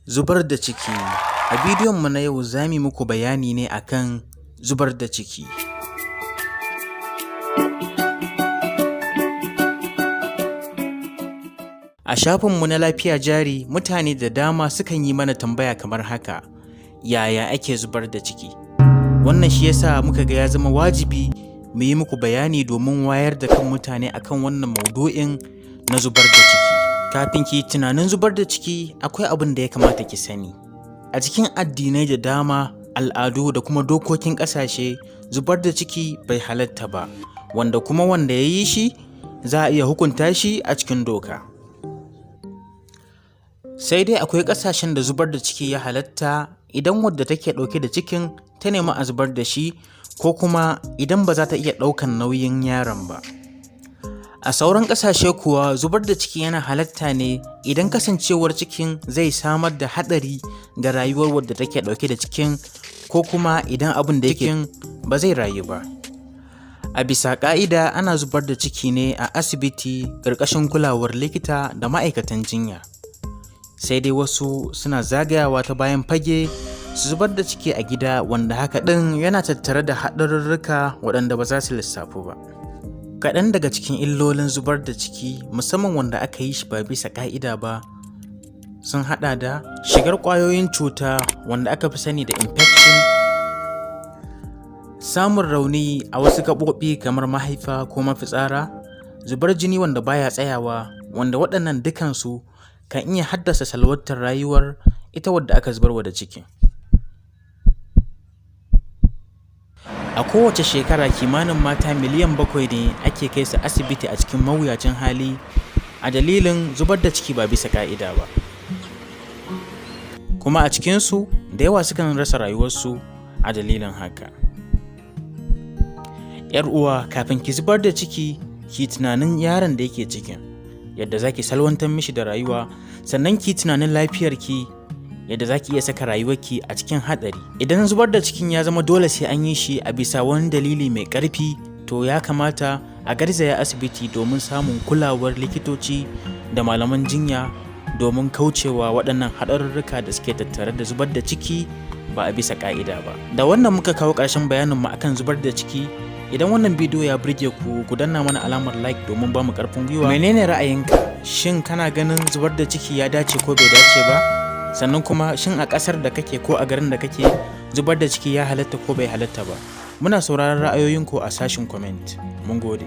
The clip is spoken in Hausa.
Zubar da ciki. A bidiyonmu na yau za mu yi muku bayani ne akan zubar da ciki. A shafinmu na Lafiya Jari, mutane da dama sukan yi mana tambaya kamar haka: yaya ake zubar da ciki? Wannan shi ya sa muka ga ya zama wajibi mu yi muku bayani domin wayar da kan mutane akan wannan maudu'in na zubar da ciki. Kafin ki yi tunanin zubar da ciki, akwai abin da ya kamata ki sani. A cikin addinai da dama, al'adu da kuma dokokin ƙasashe, zubar da ciki bai halatta ba, wanda kuma wanda ya yi shi za a iya hukunta shi a cikin doka. Sai dai akwai ƙasashen da zubar da ciki ya halatta idan wadda take ɗauke da cikin ta nemi a zubar da shi, ko kuma idan ba za ta iya ɗaukan nauyin yaron ba. A sauran ƙasashe kuwa, zubar da ciki yana halatta ne idan kasancewar cikin zai samar da haɗari ga rayuwar wadda take ɗauke da cikin, ko kuma idan abin da yake ba zai rayu ba. A bisa ƙa'ida, ana zubar da ciki ne a asibiti ƙarƙashin kulawar likita da ma'aikatan jinya. Sai dai wasu suna zagayawa ta bayan fage su zubar da ciki a gida, wanda haka ɗin yana tattare da haɗarurruka waɗanda ba za su lissafu ba. Kaɗan daga cikin illolin zubar da ciki, musamman wanda aka yi shi ba bisa ƙa'ida ba, sun haɗa da shigar ƙwayoyin cuta wanda aka fi sani da infection, samun rauni a wasu gaɓoɓi kamar mahaifa ko mafitsara, zubar jini wanda baya tsayawa, wanda waɗannan dukansu kan iya haddasa salwantar rayuwar ita wadda aka zubarwa da cikin. A kowace shekara, kimanin mata 7 miliyan ne ake kai su asibiti a cikin mawuyacin hali a dalilin zubar da ciki ba bisa ƙa'ida ba. Kuma a cikinsu da yawa sukan rasa rayuwarsu a dalilin haka. ‘Yar uwa, kafin ki zubar da ciki, ki tunanin yaron da yake cikin, yadda za ki salwantar mishi da rayuwa, sannan ki tunanin lafiyarki, yadda za ki iya saka rayuwarki a cikin haɗari. Idan zubar da cikin ya zama dole sai an yi shi a bisa wani dalili mai ƙarfi, to ya kamata a garzaya asibiti domin samun kulawar likitoci da malaman jinya domin kaucewa waɗannan haɗarurruka da suke tattare da zubar da ciki ba a bisa ƙa'ida ba. Da wannan muka kawo ƙarshen bayaninmu akan zubar da ciki. Idan wannan bidiyo ya burge ku, ku danna mana alamar like domin ba mu ƙarfin gwiwa. Menene ra'ayinka? Shin kana ganin zubar da ciki ya dace ko bai dace ba? Sannan kuma, shin a ƙasar da kake ko a garin da kake, zubar da ciki ya halatta ko bai halatta ba? Muna sauraron ra'ayoyinku a sashin comment. Mun gode.